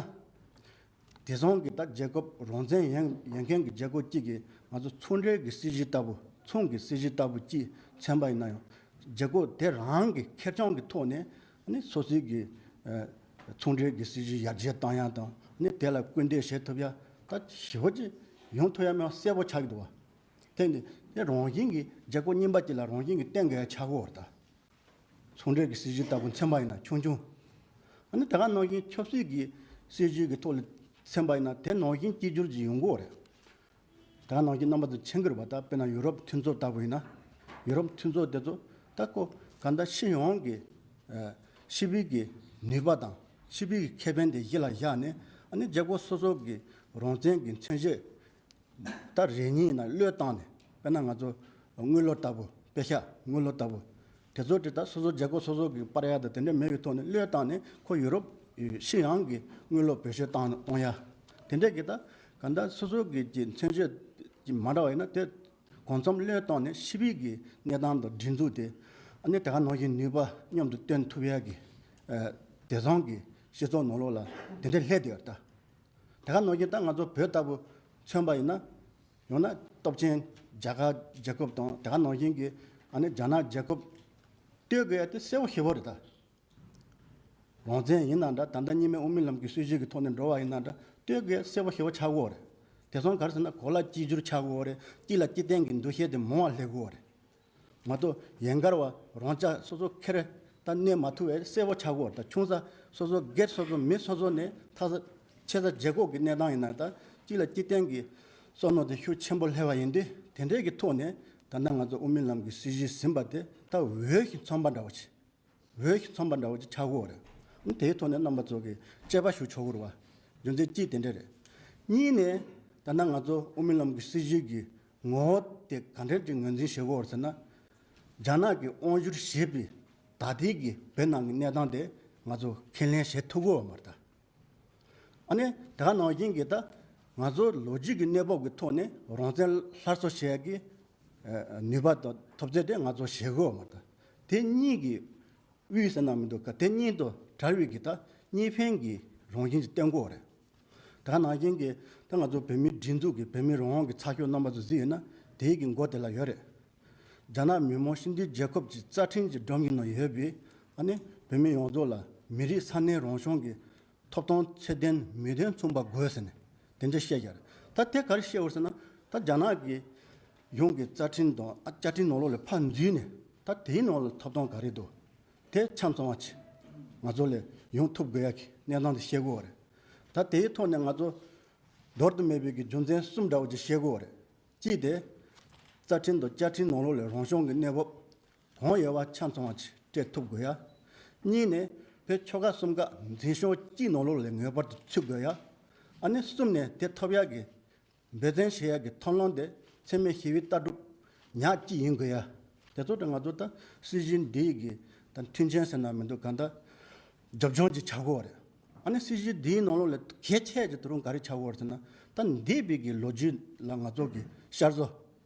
དེང་སང་གི་ད་རྒྱལ་ཁབ་རང་བཙན་ཡིན་ཡིན་མཁན་གྱི་རྒྱལ་ཁབ་གཅིག་གིས་ང་ཚོ་ཚོང་འབྲེལ་གྱི་སྲིད་བྱུས་ལྟ་བུ། ཚོང་གི་སྲིད་བྱུས་ལྟ་བུ་གཅིག་མཚོན་པ་ཡིན་ན་ཡང་། རྒྱལ་ཁབ་དེ་རང་གི་ཁེར་རྐྱང་གི་ཐོག་ནས་ནི་སོ་སོའི་གི་ཨ་ཚོང་འབྲེལ་གྱི་སྲིད་བྱུས་ཡར་རྒྱས་བཏང་ཡ་དང་། ནི་དེ་ལ་སྐུལ་འདེད་བྱེད་ཐུབ་ཡ་ད་ཞེ་པོ་ཅིག་ཡོང་ཐུབ་ཡ་མེད་པ་གསལ་པོ་ཆགས་ཀྱི་འདུག་བ། དེ་ནི་དེ་རང་བཞིན་གྱིས་རྒྱལ་ཁབ་རྙིང་པ་གཅིག་ལ་རང་བཞིན་གྱིས་བརྟེན་དགོས་ཡ་ཆགས་ཀྱི་ཡོད་རེད་ད། ཚོང་འབྲེལ་གྱི་སྲིད་བྱུས་ལྟ་བུ་མཚོན་པ་ཡིན་ན་ཆུང་ཆུང་། ཨ་ནི་དེ་ག་ནང་བཞིན་ཆབ་སྲིད་ཀྱི་སྲིད་བྱུས་ཀྱི་ཐོག་ལ་མཚོན་པ་ཡིན་ན་དེ་ནང་བཞིན་གཅིག་གྱུར་གྱི་ཡོང་གི་ཡོད་རེད། དེ་ག་ནང་བཞིན་རྣམ་པ་ཚོ་མཁྱེན་གྱི་རེད་པ། ད་དཔེར་ན་ཡུ་རོབ་མཐུན་ཚོགས་ལྟ་བུ་ཡིན་ན། ཡུ་རོབ་མཐུན་ཚོགས་དེ་ཚོ་ད་ཁོ་ག་འདྲ་སྤྱི་ཡོངས་ཀྱི་ཨ་ཕྱི་པའི་གི་ནུས་པ་དང་ཕྱི་པའི་གི་ཁེ་ཕན་དེ་གཞི་ལ་བཞག་ནས། ཨ་ནི་རྒྱལ་ཁབ་སོ་སོ་གི་རང་བཙན་གྱི་མཚོན་བྱེད་ད་རེ་གཉིས་ཡིན་ན་བློས་བཏང་ནས། དཔེར་ན་ང་ཚོ་དངུལ་ལོར་ལྟ་བུ། པེ་ཤག་དངུལ་ལོར་ལྟ་བུ། དེ་ཚོ་དེ་ད་སོ་སོ་རྒྱལ་ཁབ་སོ་སོ་གི་སྤར་ཡ་དང་དེ་འདྲ་མེད་པའི་ཐོག་ནས་བློས་བཏང་ནས་ཁོ་ཡུ་རོབ་ཕྱི་ཡོངས་ཀྱི་དངུལ་ལོར་བེད་སྤྱོད་བཏང་གཏོང་ཡ། དེ་འདྲ་གི་ད་ག་འདྲ་སོ་སོ་གི་ཀྱི་མཚོན་བྱེད་ཀྱི་མ་འདྲ་བ་ཡིན་ན། དེ་གང་འཚམ་བློས་བཏང་ནས་ཕྱི་པའི་གི་གནས་སྟངས་དང་སྒྲིག་འཛུགས་དེ། ཨ་ནི་དེ་ག་ནང་བཞིན་ནུས་པ་མཉམ་དུ་བཏོན་ཐུབ་ཡ་གི་ཨ་དེང་སང་གི་སྤྱི་ཚོགས་ནང་ལོགས་ལ་དེ་འདྲ་སླེབས་བསྡད་ཡོད་རེད་ད། དེ་ག་ནང་བཞིན་ད་ང་ཚོ་བོད་ལྟ་བུ་མཚོན་པ་ཡིན་ན། ཡང་ན་སྟོབས་ཆེན་རྒྱ་གར་རྒྱལ་ཁབ་དང་། དེ་ག་ནང་བཞིན་གྱི་ཨ་ནི་རྒྱ་ནག་རྒྱལ་ཁབ་ལྟོས་དགོས་ཡ་དེ་གསལ་པོ་ཞེ་པོ་རེད་ད། རང་བཙན་ཡིན་ན་འདྲ། ད་ལྟ་གཉིས་སྨན་དབུ་མའི་ལམ་གྱི་སྲིད་བྱུས་ཀྱི་ཐོག་ནས་འགྲོ་བ་ཡིན་ན་འདྲ། ལྟོས་དགོས་ཡ་གསལ་པོ་ཞེ་པོ་ཆགས་ཀྱི་ཡོད་རེད། དེང་སང་ག་རེ་ཟེར་ན་གོ་ལ་གཅིག་གྱུར་ཆགས་ཀྱི་ཡོད་རེད། གཅིག་ལ་གཅིག་བརྟེན་གྱི་འདུ་ཤེས་དེ་མང་བ་སླེབས་ཀྱི་ཡོད་རེད། མ་གཏོགས་ཡན་གར་བ་རང་ཅག་སོ་སོ་ཁེར་ད་གནས་མ་ཐུབ་པའི་གསལ་པོ་ཆགས་ཀྱི་ཡོད་རེད། ད་ཆུང་ས་སོ་སོ་སྒེར་སོ་སོ་མི་སོ་སོ་ནས་ཐ་ས་ཆེ་ས་རྒྱལ་ཁབ་ཀྱི་གནས་སྟངས་ཡིན་ན། ད་གཅིག་ལ་གཅིག་བརྟེན་གྱི་བསམ་མནོ་དེ་ཤུགས་ཆེན་པོ་སླེབས་པ་ཡིན་དུས། དེ་འདྲའི་གི་ཐོག་ནས་ད་ལྟ་ང་ཚོ་དབུ་མའི་ལམ་གྱི་སྲིད་བྱུས་ཟིན་པ་དེ་ད་འོས་ཤིང་འཚམས་པ་འདྲ་བོ་ཞིག་འོས་ཤིང་འཚམས་པ་འདྲ་བོ་ཅིག་ཆགས་ཀྱི་ཡོད་རེད། དེའི་ཐོག་ནས་རྣམ་པ་ཚོ་གིས་དཔྱད་པ་ཞིག་ཆོག་གི་རེད་བ། རྒྱུ་མཚན་གཅིག་དེ་འདྲ་རེད། གཉིས་ནས་ད་ལྟ་ང་ཚོ་དབུ་མའི་ལམ་གྱི་སྲིད་བྱུས་ཀྱི་ངོ་བོ་དེ་ག་འདྲ་ཅིག་ངོས་འཛིན་བྱེད་ཀྱི་ཡོད་རེད་ཟེར་ན། རྒྱ་ནག་གིས་དབང་བསྒྱུར་བྱས་པའི་ད་ལྟའི་གི་བོད་ནང་གི་གནས་སྟངས་དེ་ང་ཚོ་ཁས་ལེན་བྱེད་ཐུབ་ཀྱི་ཡོད་མ་རེད་ད། ཨ་ནི་དེ་ག་ནང་བཞིན་གྱི་ད་ང་ཚོ་ལོ་རྒྱུས་ཀྱི་གནས་བབ་ཀྱི་ཐོག་ནས་རང་བཙན་སླར་གསོ་བྱེད་ཡག་གི་ཨ་ནུས་པ་དང་། ཐོབ་ཚད་དེ་ང་ཚོ་བཞེས་དགོས་མ་རེད། དེ་གཉིས་ཀྱི་དབུས་ཟེར་ན་མི་འདུག་ག་དེ་གཉིས་དང་བྲལ་བའི་གི་ད་གཉིས་ཕན་གྱི་རང་བཞིན་ཅིག་བསྟན་དགོས་རེད། ད་ག་ནང་བཞིན་གྱི་ད་ང་ཚོ་བོད་མིའི་སྒྲིག་འཛུགས་ཀྱི་བོད་མིའི་རང་དབང་གི་ཚགས་ཤོག་རྣམ་པ་ཚོ་གཟིགས་ཡོད་ན་དེའི་གི་མགོ་དེ་ལ་ཡོད་རེད། རྒྱ་ནག་མི་དམངས་སྤྱི་མཐུན་རྒྱལ་ཁབ་ཀྱི་རྩ་ཁྲིམས་ཀྱི་སྒྲོམ་གྱི་ནང་ཡོད་པའི་ཨ་ནི་བོད་མི་ཡོངས་རྫོགས་ལ་མི་རིགས་ས་གནས་རང་སྐྱོང་གི་ཐོབ་ཐང་ཚད་ལྡན་མོས་མཐུན་མཚོན་པ་དགོས་ཟེར་ནས་དེ་འདྲ་བཤད་ཀྱི་རེད། ད་དེ་ག་རེ་བཤད་འོར་ཟེར་ན་ད་རྒྱ་ནག་གི་གཞུང་གི་རྩ་ཁྲིམས་དང་ཨ་བཅའ་ཁྲིམས་ནང་ལོགས་ལ་ཕར་འཛུལ་ནས་ད་དེའི་ནང་ལ་ཐོབ་ཐང་ག་རེ་འདུག་དེ་ཆ་ཚང་བ་ཅིག་ང་ཚོ་ལ་ཡོང་ཐུབ་དགོས་ཡ་གི་གནས་སྟངས་དེ་བཤད་དགོས་པ་རེད། ད་དེའི་ཐོག་ནས་ང་ཚོ་འདོར་དུ་མེད་པའི་གི་རྒྱུ་མཚན་གསུམ་འདྲ་བོ་ཅིག་བཤད་དགོས་པ་རེད། གཅིག་དེ་རྩ་ཁྲིམས་དང་བཅའ་ཁྲིམས་ནང་ལོགས་ལ་རང་སྐྱོང་གི་གནས་བབ་གང་ཡོད་པ་ཆ་ཚང་བ་ཅིག་སྤྲད་ཐུབ་དགོས་ཡ། གཉིས་ནས་བོད་ཆོལ་ཁ་གསུམ་ཀ་འཛིན་སྐྱོང་གཅིག་ནང་ལོགས་ལ་ངེས་པར་དུ་ཚུད་དགོས་ཡ། ཨ་ནི་གསུམ་ནས་དེ་ཐོབ་ཡ་གི་འབད་བརྩོན་བྱེད་ཡ་གི་ཐབས་ལམ་དེ་འཚེ་མེད་ཞི་བའི་ལྟ་གྲུབ་ཉག་གཅིག་ཡིན་དགོས་ཡ། དེ་ཚོ་དེ་ང་ཚོ་ད་སྲིད་གཞུང་འདིའི་གི་ད་མཐུན་རྐྱེན་ཟེར་ན་མི་འདུག་ག་ད་རྒྱབ་ལྗོངས་ཅིག་ཆགས་དགོས་པ་རེད། ཨ་ནི་སྲིད་གཞུང་འདིའི་ནང་ལོགས་ལ་གལ་ཆེ་ཅིག་དེ་རིང་ག་རེ་ཆགས་དགོས་པ་རེད་ཟེར་ན་ད་འདས་པའི་གི་ལོ་རྒྱུས་ལ་ང་ཚོ་གི་བསྐྱར་བཟོ་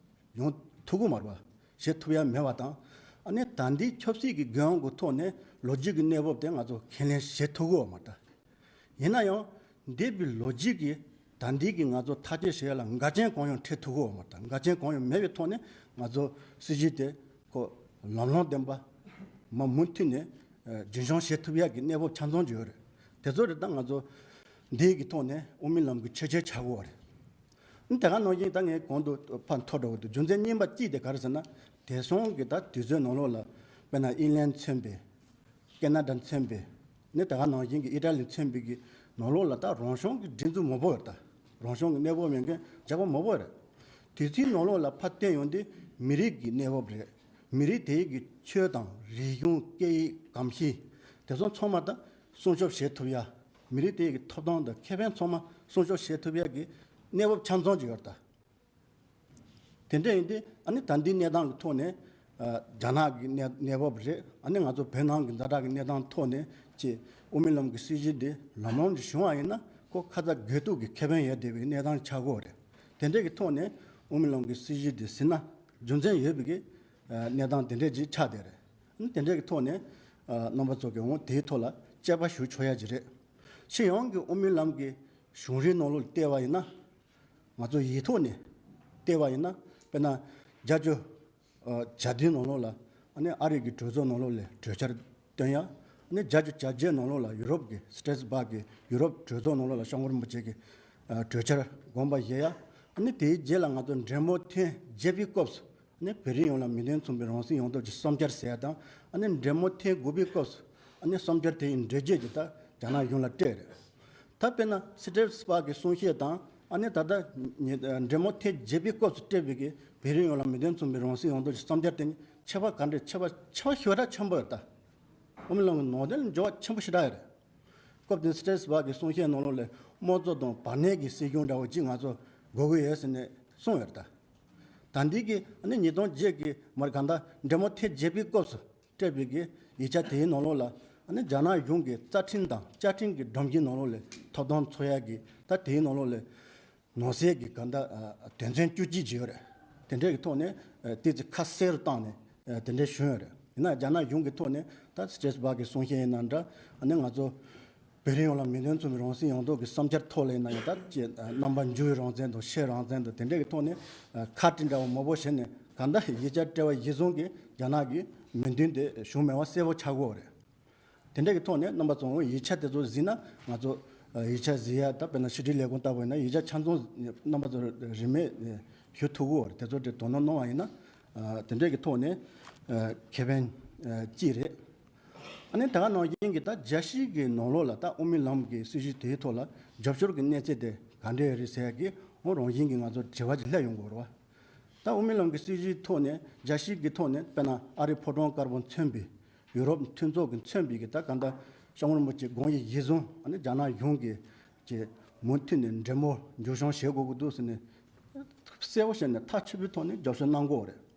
ཡོང་ཐུབ་ཀྱི་མ་རེད་པ། བྱེད་ཐུབ་ཡ་མེད་པ་དང་། ཨ་ནི་ད་ལྟའི་ཆབ་སྲིད་ཀྱི་འགན་དབང་གི་ཐོག་ནས་ལོ་རྒྱུས་ཀྱི་གནས་བབ་དེ་ང་ཚོ་ཁས་ལེན་བྱེད་ཐུབ་ཀྱི་ཡོད་མ་རེད། ཡིན་ན་ཡང་འདས་པའི་ལོ་རྒྱུས་ཀྱི་ད་ལྟའི་གི་ང་ཚོ་ཐག་གཅོད་བྱེད་ཡ་ལ་འགལ་རྐྱེན་གང་ཡང་འཕྲད་ཐུབ་ཀྱི་ཡོད་མ་རེད། འགལ་རྐྱེན་གང་ཡང་མེད་པའི་ཐོག་ནས་ང་ཚོ་སྲིད་གཞུང་དེ་ཁོ་ལམ་ལྷོང་ལྡན་པ་མ་མུ་མཐུད་ནས་ཨ་རྒྱུན་འཁྱོངས་བྱེད་ཐུབ་ཡ་གི་གནས་བབ་ཆ་ཚང་ཅིག་ཡོད་རེད། དེ་ཚོ་རེད། ད་ང་ཚོ་འདི་གི་ཐོག་ནས་དབུ་མའི་ལམ་གྱི་ཆོས་ཆེན་ཆགས་དགོས་པ་རེད། དེ་ག་ནང་བཞིན་ད་ངས་གོང་དུ་ཕར་མཐོ་འགྲོ་གི་འདུག་རྒྱུ་མཚན་རྙིང་པ་གཅིག་དེ་ག་རེ་ཟེར་ན། དེང་སང་གི་ད་དུས་ཚོད་ནང་ལོགས་ལ་དཔེར་ན་ཨིན་ལན་མཚོན་པའི་ཀེ་ན་ཌ་མཚོན་པའི་ནི་ད་ག་ནང་བཞིན་གྱི་ཨི་ཊ་ལི་མཚོན་པའི་གི་ནང་ལོགས་ལ་ད་རང་སྐྱོང་གི་སྒྲིག་འཛུགས་མང་པོ་ཡོད། ད་རང་སྐྱོང་གི་གནས་བབ་ཡོད་མཁན་རྒྱལ་ཁབ་མང་པོ་ཡོད་རེད། དུས་ཚོད་ནང་ལོགས་ལ་ཕར་བལྟས་ཡོང་དུས་མི་རིགས་ཀྱི་གནས་བབ་རེད། མི་རིགས་དེའི་གི་ཆོས་དང་རིག་གཞུང་སྐད་ཡིག་གོམས་གཤིས་དེ་ཚོ་ཚང་མ་ད་སྲུང་སྐྱོབ་བྱེད་ཐུབ་ཡ། མི་རིགས་དེའི་གི་ཐོབ་ཐང་དང་ཁེ་ཕན་ཚང་མ་སྲུང་སྐྱོབ་བྱེད་ཐུབ་ཡ་གི་གནས་བབ་ཆ་ཚང་ཅིག་ཡོད་ད། དེ་འདྲ་ཡིན་དུས་ཨ་ནི་ད་ལྟའི་གནས་སྟངས་ཀྱི་ཐོག་ནས་ཨ་རྒྱ་ནག་གི་གནས་གནས་བབ་རེད། ཨ་ནི་ང་ཚོ་བོད་ནང་གི་ཛ་དྲག་གི་གནས་སྟངས་ཐོག་ནས་ཅིག་དབུ་མའི་ལམ་གྱི་སྲིད་བྱུས་འདི་ལམ་ལྷོང་ཅིག་བྱུང་བ་ཡིན་ན་ཁོ་ཁ་ཚ་དགོས་གཏུགས་ཀྱི་ཁེ་ཕན་ཡོད་བསྡད་པའི་གནས་སྟངས་ཆགས་ཀྱི་ཡོད་རེད། དེ་འདྲ་གི་ཐོག་ནས་དབུ་མའི་ལམ་གྱི་སྲིད་བྱུས་འདི་ཟིན་ན་རྒྱུ་མཚན་ཡོད་པའི་གི་ཨ་གནས་སྟངས་དེ་འདྲ་ཅིག་ཆགས་བསྡད་རེད། ཨ་ནི་དེ་འདྲ་གི་ཐོག་ནས་ཨ་རྣམ་པ་ཚོ་གི་འོང་དེའི་ཐོག་ལ་དཔྱད་པ་ཞུ་ཆོག་ཡ་ཅིག་རེད། སྤྱི་ཡོངས་ཀྱི་དབུ་མའི་ལམ་གྱི་བྱུང་རིམ་ནང་ལོགས་བལྟས་པ་ཡིན་ན། ང་ཚོ་ཡིག་ཐོག་ནས་བལྟས་པ་ཡིན་ན། དཔེར་ན་བརྒྱད་ཅུ་གྱ་བདུན་ནང་ལོགས་ལ་ཨ་ནི་ཨ་རི་གི་གྲོས་ཚོགས་ནང་ལོགས་ལ་གྲོས་འཆར་བཏོན་ཡ། ཨ་ནི་བརྒྱད་ཅུ་གྱ་བརྒྱད་ནང་ལོགས་ལ་ཡུ་རོབ་ཀྱི་སི་ཊེ་ཊི་སི་བྷག་གི་ཡུ་རོབ་གྲོས་ཚོགས་ནང་ལོགས་ལ་སྐྱབས་མགོན་རིན་པོ་ཆེ་གི་གྲོས་འཆར་དགོངས་པ་བཞེས་ཡ། ཨ་ནི་དེའི་རྗེས་ལ་ང་ཚོ་འབྲེལ་མོལ་ཐེངས་བརྒྱད་པའི་སྐབས་སུ་ཨ་ནི་བོད་རིགས་ཡོངས་ལ་མོས་མཐུན་མཚོན་པའི་རང་སྲིད་ཡོང་ཐབས་ཀྱི་བསམ་འཆར་ཟེར་ཡ་དང་། ཨ་ནི་འབྲེལ་མོལ་ཐེངས་དགུ་པའི་སྐབས་སུ་ཨ་ནི་བསམ་འཆར་དེ་ཡི་འགྲེལ་བརྗོད་ཀྱི་ད་རྒྱ་ནག་གཞུང་ལ་སྤྲད་རེད། ད་དཔེར་ན་སི་ཊེ་ཊི་སི་བྷག་གི་གསུང་བཤད་དང་ཨ་ནི་ད་ལྟ་ཉེ་འབྲེལ་མོལ་ཐེངས་བརྒྱད་པའི་སྐབས་སུ་སྤྲད་པའི་གི་བོད་རིགས་ཡོངས་ལ་མོས་མཐུན་མཚོན་པའི་རང་སྲིད་ཡོང་ཐབས་ཀྱི་བསམ་འཆར་དེ་གཉིས་ཁྱད་པར་ག་འདྲ་ཁྱད་པར་ཁྱད་པར་ཞེ་དྲག་ཆེན་པོ་ཡོད་ད། དབུ་མའི་ལམ་གྱི་ནང་དོན་ལ་འགྱུར་བ་ཆེན་པོ་ཞེ་དྲག་ཡོད་རེད། སྐབས་དེར་སི་ཊེ་ཊི་སི་བྷག་གི་གསུང་བཤད་ནང་ལོགས་ལ་དམངས་གཙོ་དང་བར་གནས་ཀྱི་སྲིད་གཞུང་འདྲ་བོ་ཅིག་ང་ཚོ་དགོས་ཀྱི་ཡོད་ཟེར་ནས་གསུངས་ཡོད་རེད་ད། ད་འདི་གི་ཨ་ནི་ཉིས་སྟོང་བརྒྱད་ཀྱི་མར་གང་ལྟར་འབྲེལ་མོལ་ཐེངས་བརྒྱད་པའི་སྐབས་སུ་སྤྲད་པའི་གི་ཡིག་ཆ་དེའི་ནང་ལོགས་ལ་ཨ་ནི་རྒྱ་ནག་གཞུང་གི་རྩ་ཁྲིམས་དང་བཅའ་ཁྲིམས་ཀྱི་སྒྲོམ་གྱི་ནང་ལོགས་ལ་ཐོབ་ཐང་འཚོལ་ཡ་གི་ད་དེའི་ནང་ལོགས་ལ་ནང་གསེས་ཀྱི་གང་ལྟར་ཨ་དོན་ཚན་བཅུ་གཅིག་ཅིག་ཡོད་རེད། དེ་འདྲའི་གི་ཐོག་ནས་ཨ་ཏོག་ཙམ་ཁ་གསལ་རུ་བཏང་ནས་ཨ་དེ་འདྲའི་ཞུས་ཡོད་རེད། ཡིན་ན་རྒྱ་ནག་གཞུང་གི་ཐོག་ནས་ད་སི་ཊེ་ཊི་སི་བྷག་གི་གསུང་བཤད་ཡིན་ན་འདྲ། ཨ་ནི་ང་ཚོ་བོད་རིགས་ཡོངས་ལ་མོས་མཐུན་མཚོན་པའི་རང་སྲིད་ཡོང་ཐབས་ཀྱི་བསམ་འཆར་ཐོག་ལ་ཡིན་ན་ཡང་ད་ཅེས་རྣམ་པ་འགྱུར་བའི་རང་བཙན་དང་ཕྱིའི་རང་བཙན་དང་དེ་འདྲའི་གི་ཐོག་ནས་ཨ་ཁ་བྲལ་འདྲ་བོ་མང་པོ་བྱས་ནས་གང་ལྟར་ཡིག་ཆ་སྤྲད་པ་གཞིར་བཟུང་གིས་རྒྱ་ནག་གིས་མོས་མཐུན་དེ་བྱུང་མེད་པ་གསལ་པོ་ཆགས་ཀྱི་ཡོད་རེད། དེ་འདྲ་གི་ཐོག་ནས་རྣམ་པ་ཚོ་ཡིག་ཆ་དེ་ཚོ་གཟིགས་ན་ང་ཚོ་ཨ་ཡིག་ཆ་གཟིགས་ཡ་ད་དཔེར་ན་ཕྱི་དྲིལ་ལས་ཁུངས་ལྟ་བུ་ཡིན་ན་ཡིག་ཆ་ཆ་ཚང་རྣམ་པ་ཚོ་རིན་མེད་ཞུ་ཐུབ་ཀྱི་ཡོད་རེད། དེ་ཚོ་དེ་དོ་སྣང་གནང་བ་ཡིན་ན་ཨ་དེ་འདྲ་གི་ཐོག་ནས་ཨ་ཁེ་ཕན་ཨ་ཅིག་རེད། ཨ་ནི་ད་ག་ནང་བཞིན་གྱི་ད་རྒྱལ་སྤྱིའི་གི་ནང་ལོགས་ལ་ད་དབུ་མའི་ལམ་གྱི་སྲིད་བྱུས་དེའི་ཐོག་ལ་རྒྱབ་སྐྱོར་གྱི་གནས་ཚད་དེ་ག་འདྲ་ཡོད་རེད་ཟེར་ཡ་གི་འོ་རང་བཞིན་གྱི་ང་ཚོ་དྲི་བ་ཅིག་སླེབས་ཡོང་གི་ཡོད་རེད་བ། ད་དབུ་མའི་ལམ་གྱི་སྲིད་བྱུས་ཐོག་ནས་རྒྱལ་སྤྱིའི་གི་ཐོག་ནས་དཔེར་ན་ཨ་རིའི་ཕོ་བྲང་དཀར་པོ་མཚོན་པའི་ཡུ་རོབ་མཐུན་ཚོགས་ཀྱི་མཚོན་པའི་གི་ད་ག་འདྲ་སྐྱབས་མགོན་རིན་པོ་ཆེའི་དགོངས་གཞི་གཞིར་བཟུང་ཨ་ནི་རྒྱ་ནག་གཞུང་གིས་ཀྱི་མུ་མཐུད་ནས་འབྲེལ་མོལ་མཇུག་སྐྱོང་བྱེད་དགོས་ཀྱི་འདུག་ཟེར་ནས་གསལ་པོ་བྱས་ནས་ཐག་ཆོད་པོའི་ཐོག་ནས་རྒྱབ་སྐྱོར་གནང་དགོས་རེད།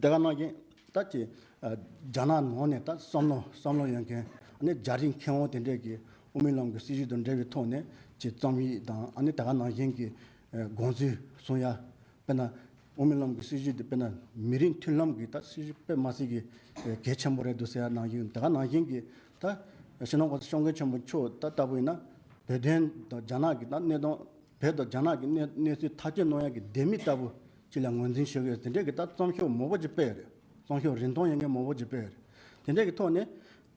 དེ་ག་ནང་བཞིན་ད་ཀྱི་ཨ་རྒྱ་ནག་ནང་ནས་ད་བསམ་བློ་བསམ་བློ་ཡོད་མཁན་ཨ་ནི་རྒྱ་རིགས་མཁས་དབང་དེ་འདྲས་ཀྱིས་དབུ་མའི་ལམ་གྱི་སྲིད་བྱུས་དང་འབྲེལ་བའི་ཐོག་ནས་ཀྱི་རྩོམ་ཡིག་དང་ཨ་ནི་དེ་ག་ནང་བཞིན་གྱི་ཨ་དགོངས་ཚུལ་གསུང་ཡ། དཔེར་ན་ དབུ་མའི་ལམ་གྱི་སྲིད་བྱུས་དེ་དཔེར་ན་མི་རིགས་མཐུན་ལམ་གྱི་ད་སྲིད་བྱུས་དཔེ་མ་སྲིད་ཀྱི་གལ་ཆེན་པོ་རེད་འདུག་ཟེར་ཡ་ནང་བཞིན། དེ་ག་ནང་བཞིན་གྱི་ད་སྤྱི་ནོར་༸གོང་ས་༸སྐྱབས་མགོན་ཆེན་པོ་མཆོག་ད་ལྟ་བུ་ཡིན་ན་བོད་དོན་དང་རྒྱ་ནག་གི་ད་གནས་སྟངས། བོད་དང་རྒྱ་ནག་གི་གནས་གནས་ཚུལ་ཐག་གཅོད་གནང་ཡ་གི་ལྡེ་མིག་ལྟ་བུ་ཅིག་ལ་ངོས་འཛིན་ཞུ་གི་ཡོད། དེ་འདྲས་ཀྱི་ད་རྩོམ་ཤོག་མང་པོ་ཅིག་སྤེལ་ཡོད་རེད། རྩོམ་ཤོག་རིན་ཐང་ཡོད་མཁན་མང་པོ་ཅིག་སྤེལ་ཡོད་རེད། དེ་འདྲས་ཀྱི་ཐོག་ནས་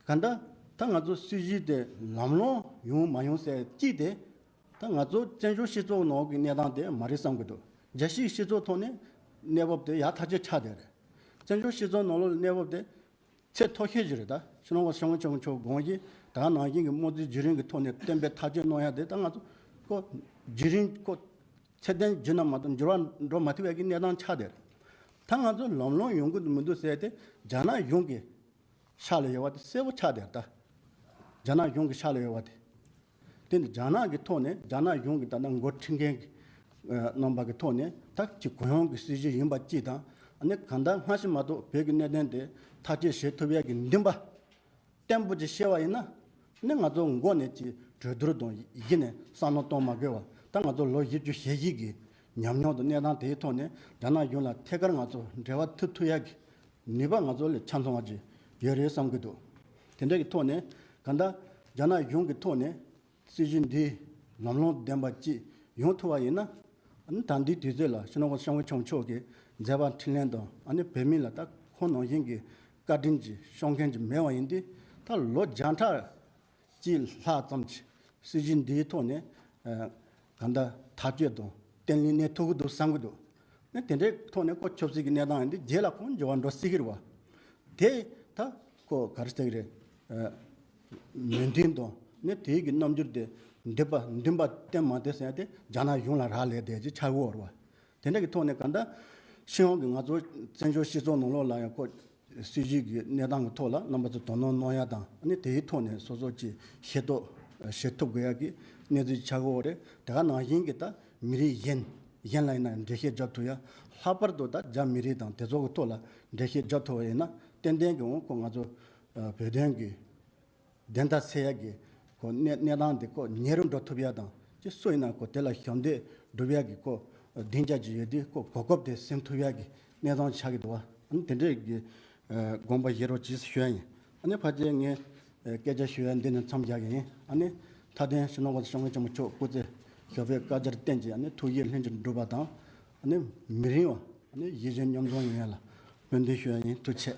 ག་འདྲ་ད་ང་ཚོ་སྲིད་བྱུས་དེ་ལམ་ལྷོང་ཡོང་མ་ཡོང་ཟེར་གཅིག་དེ། ད་ང་ཚོ་བཙན་བྱོལ་སྤྱི་ཚོགས་ནང་གི་གནས་སྟངས་དེ་མ་རེད་བསམ་གྱི་འདུག་རྒྱལ་སྤྱིའི་སྤྱི་ཚོགས་ཐོག་ནས་གནས་བབ་དེ་ཡག་ཐག་ཆོད་ཆགས་བསྡད་རེད། བཙན་བྱོལ་སྤྱི་ཚོགས་ནང་ལོགས་གནས་བབ་དེ་ཚད་མཐོ་ཤོས་ཅིག་རེད། ད་སྤྱི་ནོར་༸གོང་ས་༸སྐྱབས་མགོན་ཆེན་པོ་མཆོག་དགོངས་གཞི་ད་ག་ནང་བཞིན་གྱི་དམངས་གཙོའི་བརྒྱུད་རིམ་གྱི་ཐོག་ནས་གཏན་འབེབས་ཐག་གཅོད་གནང་ཡ་དེ་ད་ང་ཚོ་ཁོ་བརྒྱུད་རིམ་ཁོ་ཚད་ལྡན་བརྒྱུད་ན་མ་གཏོགས་འགྱུར་བ་འགྲོ་མ་ཐུབ་པའི་གི་གནས་སྟངས་ཆགས་བསྡད་རེད། ད་ང་ཚོ་ལམ་ལྷོང་ཡོང་གི་མི་འདུག་ཟེར་ཏེ་རྒྱ་ནག་གཞུང་གི་ཕྱག་ལ་ཡོད་པ་དེ་གསལ་པོ་ཆགས་བསྡད་རེད། ད་རྒྱ་ནག་གཞུང་གི་ཕྱག་ལ་ཡོད་པ་དེ། དེ་ནི་རྒྱ་ནག་གི་ཐོག་ནས་རྒྱ་ནག་གཞུང་གི་ད་ལྟ་འགོ་ཁྲིད་མཁན་གྱི་རྣམ་པ་གི་ཐོག་ནས་ད་ཅིག་གུ་ཡངས་ཀྱི་སྲིད་བྱུས་ཡིན་པ་གཅིག་དང་། ཨ་ནི་གང་ལྟར་སྔ་ཕྱི་མ་གཏོགས་བོད་ཀྱི་གནད་དོན་དེ་ཐག་གཅོད་བྱེད་ཐུབ་ཡ་གི་འདུན་པ་བརྟན་པོ་ཅིག་བཤད་པ་ཡིན་ན། ཨ་ནི་ང་ཚོ་མགོ་ནས་ཅིག་གྲོས་བསྡུར་དང་ཡིད་ནས་བསམ་བློ་གཏོང་མ་དགོས་པ། ད་ང་ཚོ་ལོ་བཞི་བཅུ་ཞེ་བཞི་གི་ཉམས་མྱོང་དང་གནས་སྟངས་དེའི་ཐོག་ནས་རྒྱ་ནག་གཞུང་ལ་ཐད་ཀར་ང་ཚོ་འབྲེལ་བ་མཐུད་ཐུབ་ཡ་གི་ནུས་པ་ང་ཚོ་ལ་ཆ་ཚང་བ་ཅིག་ཡོད་རེད་བསམ་གྱི་འདུག་དེ་འདྲ་གི་ཐོག་ནས་གང་ལྟར་རྒྱ་ནག་གཞུང་གི་ཐོག་ནས་སྲིད་བྱུས་འདི་ལམ་ལྷོང་ལྡན་པ་ཅིག་ཡོང་ཐུབ་པ་ཡིན་ན། ཨ་ནི་ད་ལྟའི་དུས་ཚོད་ལ་སྤྱི་ནོར་༸གོང་ས་༸སྐྱབས་མགོན་ཆེན་པོ་མཆོག་གི་མཛད་པ་འཕྲིན་ལས་དང་། ཨ་ནི་བོད་མི་ལ་ད་ཁོང་ནང་བཞིན་གྱི་བཀའ་དྲིན་གྱིས་སྐྱོང་མཁན་ཅིག་མེད་པ་ཡིན་དུས། ད་ལོ་བརྒྱ་ཕྲག་གཅིག་ལྷག་ཙམ་གྱི་སྲིད་བྱུས་འདིའི་ཐོག་ནས་ཨ་གང་ལྟར་ཐག་གཅོད་དང་བརྟན་ལྷིང་གནས་ཐུབ་ཀྱི་འདུག་བསམ་གྱི་འདུག་ཨ་ནི་དེ་འདྲའི་ཐོག་ནས་ཁོ་ཆབ་སྲིད་ཀྱི་གནས་སྟངས་ཡིན་དུས་རྗེས་ལ་ཁོང་འགྱུར་བ་འགྲོ་སྲིད་ཀྱི་རེད་བ། དེ་ད་ཁོ་ག་རེ་ཟེར་གྱི་རེད། ཨ་མོས་མཐུན་དང་ནི་དེའི་གི་རྣམ་འགྱུར་དེ་འདུན་པ་འདུན་པ་བརྟན་མ་བརྟན་ཟེར་ཏེ་རྒྱ་ནག་གཞུང་ལ་རག་ལས་བསྡད་ཀྱི་ཆགས་ཀྱི་ཡོད་རེད་བ། དེ་འདྲ་གི་ཐོག་ནས་གང་ལྟར་སྤྱི་ཡོངས་ཀྱི་ང་ཚོ་བཙན་བྱོལ་སྤྱི་ཚོགས་ནང་ལོགས་ལ་ཡང་ཁོ་སྲིད་བྱུས་ཀྱི་གནས་སྟངས་ཀྱི་ཐོག་ལ་རྣམ་པ་ཚོ་དོ་སྣང་གནང་ཡ་དང་། ཨ་ནི་དེའི་ཐོག་ནས་སོ་སོ་ཀྱི་ཤེས་རྟོགས་བྱེད་ཐུབ་དགོས་ཡ་གི་གནས་ཚུལ་ཆགས་ཀྱི་ཡོད་རེད། དེ་ག་ནང་བཞིན་གྱི་ད་མི་རིགས་གཞན་གཞན་ལ་ཡིན་ན་འགྲེལ་བཤད་རྒྱག་ཐུབ་ཡ། ལྷག་པར་དུ་ད་རྒྱ་མི་རིགས་དང་དེ་ཚོ་གི་ཐོག་ལ་འགྲེལ་བཤད་རྒྱག་ཐུབ་པ་ཡིན་ན། ཏན་ཏན་གྱི་འོང་ཁོ་ང་ཚོ་ཨ་བོད་དོན་གྱི་བདེན་མཐའ་གསལ་ཡག་གི་ཁོ་གནས་གནས་སྟངས་དེ་ཁོ་ཉེ་རུ་འགྲོ་ཐུབ་ཡག་དང་། ཅི་སུ་ཡིན་ན་ཁོ་དེ་ལ་ཞབས་འདེགས་སྒྲུབ་ཡག་གི་ཁོ་བདེན་རྒྱ་ཅིག་ཡོད་དུས། ཁོ་གོ་སྐབས་དེ་ཟིན་ཐུབ་ཡག་གི་གནས་སྟངས་ཆགས་ཀྱི་འདུག་བ། ཨ་ནི་དེ་འདྲས་ཀྱི་ཨ་དགོངས་པ་བཞེས་རོགས་གྱིས་ཞུ་ཡ་ཡིན། ཨ་ནི་ཕལ་ཆེར་ངས་ཨ་སྐད་ཆ་ཞུ་ཡ་འདི་ནས་མཚམས་བཞག་གི་ཡིན། ཨ་ནི་མཐའ་དོན་སྤྱི་ནོར་༸གོང་ས་༸སྐྱབས་མགོན་ཆེན་པོ་མཆོག་སྐུ་ཚེ་ཞབས་པད་བསྐལ་བརྒྱར་བརྟན་ཅིང་། ཨ་ནི་ཐུགས་བཞེད་ལྷུན་གྱིས་འགྲུབ་པ་དང་། ཨ་ནི་མི་རིང་བ་ཨ་ནི་ཡིད་བཞིན་མཉམ་འཛོམས་ཡོང་ཡ་ལ་སྨོན་འདུན་ཞུ་ཡ་ཡིན། ཐུགས་རྗེ་ཆེ།